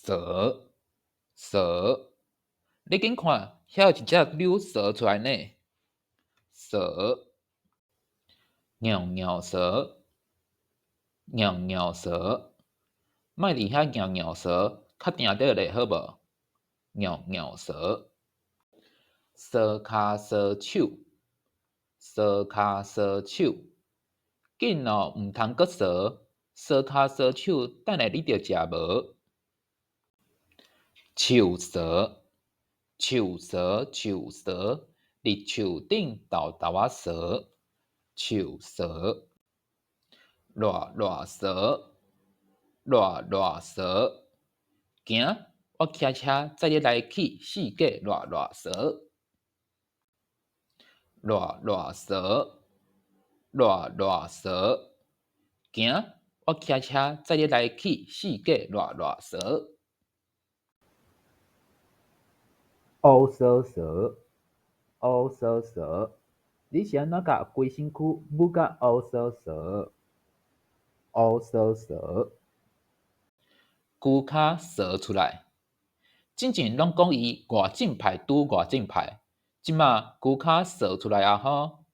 趖，趖，你緊看，遐有一隻溜趖出來呢。趖，拗拗趖，拗拗趖，莫佇遐拗拗趖，較定著咧好無？拗拗趖，趖跤趖手，趖跤趖手，緊哦，毋通閣趖，趖跤趖手，等下你著食無。樹趖，樹趖，樹趖，佇樹頂沓沓仔趖，樹趖。賴賴趖，賴賴趖，行，我騎車載你來去四界賴賴趖。賴賴趖，賴賴趖，行，我騎車載你來去四界賴賴趖。烏趖趖，烏趖趖，你是按怎共規身軀舞甲烏趖趖？烏趖趖。龜跤趖出來，進前攏講伊外正派拄外正派，這馬龜跤趖出來啊吼！